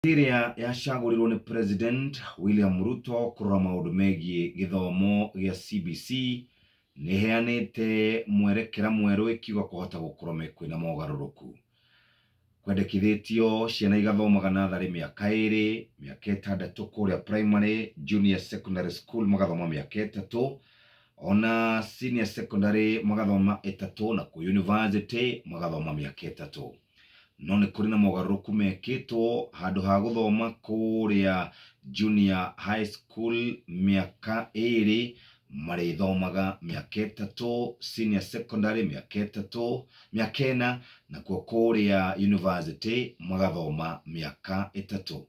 Ĩrĩa yacagũrirwo nĩ President William Ruto kũrora maũndũ megiĩ gĩthomo gĩa CBC nĩ ĩheanĩte mwerekera mwerũ ĩkiuga kũhota gũkorwo me kwĩna mogarũrũku. Kwendekithĩtio ciana igathomaga natharĩ mĩaka ĩrĩ, mĩaka ĩtandatũ kũrĩa primary, junior secondary school magathoma mĩaka ĩtatũ, ona senior secondary magathoma ĩtatũ na kũ university magathoma mĩaka ĩtatũ. No nĩ kũrĩ na mogarũrũku mekĩtwo handũ ha gũthoma kũrĩa junior high school mĩaka ĩrĩ, marĩthomaga mĩaka ĩtatũ, senior secondary mĩaka ĩtatũ, mĩaka ĩna, nakuo kũrĩa university magathoma mĩaka ĩtatũ.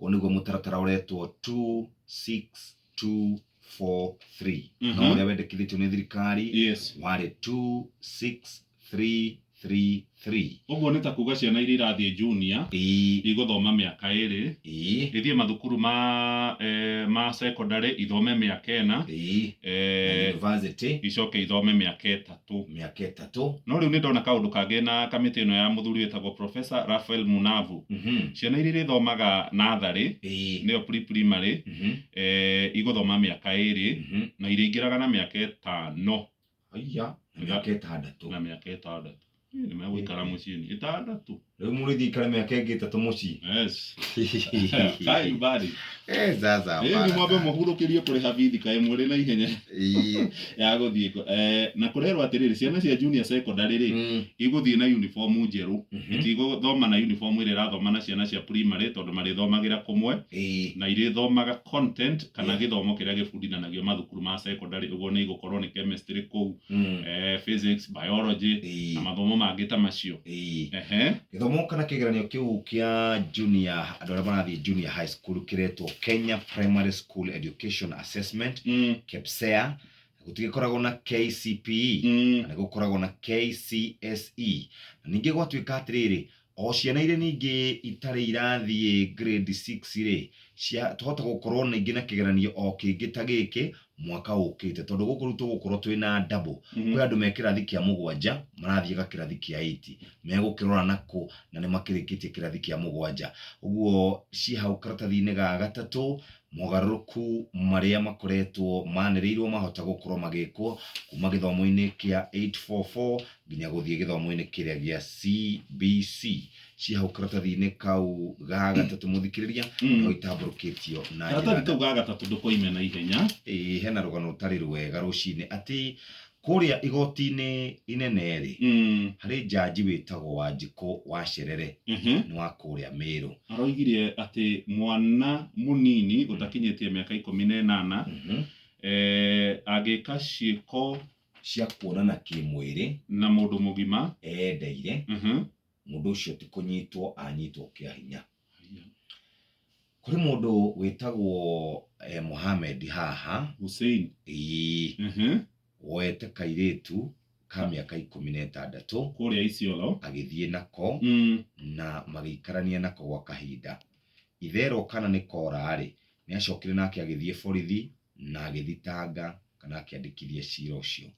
Ũũ nĩguo mũtaratara ũretwo 2, 6, 2, 4, 3. No ũrĩa wendekithĩtio nĩ thirikari warĩ 2, 6, 3, 3, 3. Ũguo nĩ ta kuga ciana iria irathiĩ junior igũthoma mĩaka ĩrĩ, ithiĩ mathukuru ma secondary ithome mĩaka ĩna, Na university icoke ithome mĩaka ĩtatũ. Mĩaka ĩtatũ. No rĩu nĩ ndona kaũndũ kangĩ na kamĩtĩ ĩno ya mũthuri wĩtagwo Professor Raphael Munavu. Ciana iria irĩthomaga natharĩ, nĩyo pre-primary, igũthoma mĩaka ĩrĩ, na irĩingĩraga na mĩaka ĩtano. Haiya, na mĩaka ĩtandatũ. Na mĩaka ĩtandatũ. Nĩ megũikara mũciĩ ĩtandatũ. Rĩu mũrĩithi ikare mĩaka ĩngĩ ĩtatũ mũciĩ. Yes. Kai mbari. Sasa Ĩ hapana. Mwambe mũhurũkĩrie kũrĩha bithi kaĩ mũrĩ na ihenya ya gũthiĩ na kũrerwo atĩrĩrĩ, ciana cia junior secondary rĩ, igũthiĩ na uniform njerũ. Itigũthoma na uniform ĩrĩa ĩrathoma na ciana cia primary tondũ marĩthomagĩra kũmwe, na irĩthomaga content kana gĩthomo kĩrĩa gĩbundithanagio mathukuru ma secondary. Ũguo nĩ igũkorwo nĩ chemistry kũu, physics, biology na mathomo mangĩ ta macio. Ehe. Gĩthomo kana kĩgeranio kĩu kĩa junior, andũ arĩa marathiĩ junior high school, kĩretwo Kenya Primary School Education Assessment, KPSEA. Gũtigĩkoragwo na KCPE, na nĩ gũkoragwo na KCSE. Na ningĩ gwatuĩka atĩrĩrĩ, o ciana iria ningĩ itarĩ irathiĩ grade 6 rĩ, cia twahota gũkorwo ningĩ na kĩgeranio o kĩngĩ ta gĩkĩ mwaka ũkĩte, tondũ gũkũ rĩu tũgũkorwo twĩna double. Kwĩ andũ me kĩrathi kĩa mũgwanja marathiaga kĩrathi kĩa 8, megũkĩrora nakũ na nĩ makĩrĩkĩtie kĩrathi kĩa mũgwanja? Ũguo ciĩ hau karatathi-inĩ ga gatatũ, mogarũrũku marĩa makoretwo manĩrĩirwo mahota gũkorwo magĩkwo kuma gĩthomo-inĩ kĩa 844 nginya gũthiĩ gĩthomo-inĩ kĩrĩa gĩa CBC. Ciĩ hau karatathi-inĩ kau ga gatatũ, mũthikĩrĩria, no itambũrũkĩtio na njĩra Karatathi kau ga gatatũ, ndũkoime na ihenya. Ĩĩ, hena rũgano rũtarĩ rwega rũcinĩ atĩ kũrĩa igoti-inĩ inene rĩ, harĩ njanji wĩtagwo Wanjikũ wa Cerere, nĩ wa kũrĩa Mĩrũ. Aroigire atĩ mwana mũnini ũtakinyĩtie mĩaka 18 angĩka ciĩko cia kuonana kĩmwĩrĩ na mũndũ mũgima eyendeire, mũndũ ũcio ti kũnyitwo anyitwo kĩa hinya. Kũrĩ mũndũ wĩtagwo Mohamed haha. Hussein. Ĩĩ, woete kairĩtu ka mĩaka 16 kũrĩa Isiolo, agĩthiĩ nako na magĩikarania nako gwa kahinda. Itherwo kana nĩ kora-rĩ, nĩ acokire nake agĩthiĩ borithi na agĩthitanga kana akĩandĩkithia cira ũcio.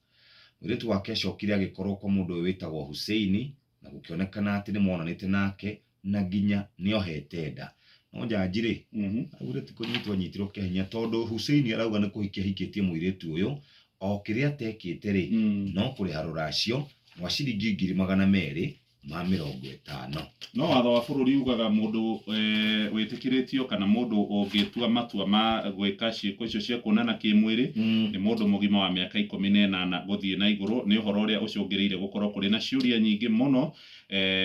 Mũirĩtu wake acokire agĩkorwo kwa mũndũ ũyũ wĩtagwo Hussein na gũkĩonekana atĩ nĩ monanĩte nake na nginya nĩ ohete nda. No njanji rĩ, araugire ti kũnyitwo anyitirwo kĩa hinya, tondũ Hussein arauga nĩ kũhikia ahikĩtie mũirĩtu ũyũ, o kĩrĩa atekĩte rĩ, no kũrĩha rũracio rwa ciringi 250,000. No watho wa bũrũri ugaga mũndũ wĩtĩkĩrĩtio kana mũndũ ũngĩtua matua ma gwĩka ciĩko icio cia kuonana kĩmwĩrĩ nĩ mũndũ mũgima wa mĩaka 18 gũthiĩ na igũrũ. Nĩ ũhoro ũrĩa ũcũngĩrĩire gũkorwo kũrĩ na ciũria nyingĩ mũno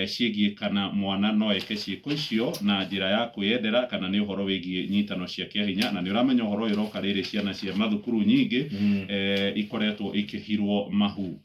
ciĩgiĩ kana mwana no eke ciĩko icio na njĩra ya kwĩyendera kana nĩ ũhoro wĩgiĩ nyitano cia kĩahinya. Na nĩ ũramenya ũhoro ũyũ ũroka rĩrĩ ciana cia mathukuru nyingĩ ikoretwo ikĩhirwo mahu.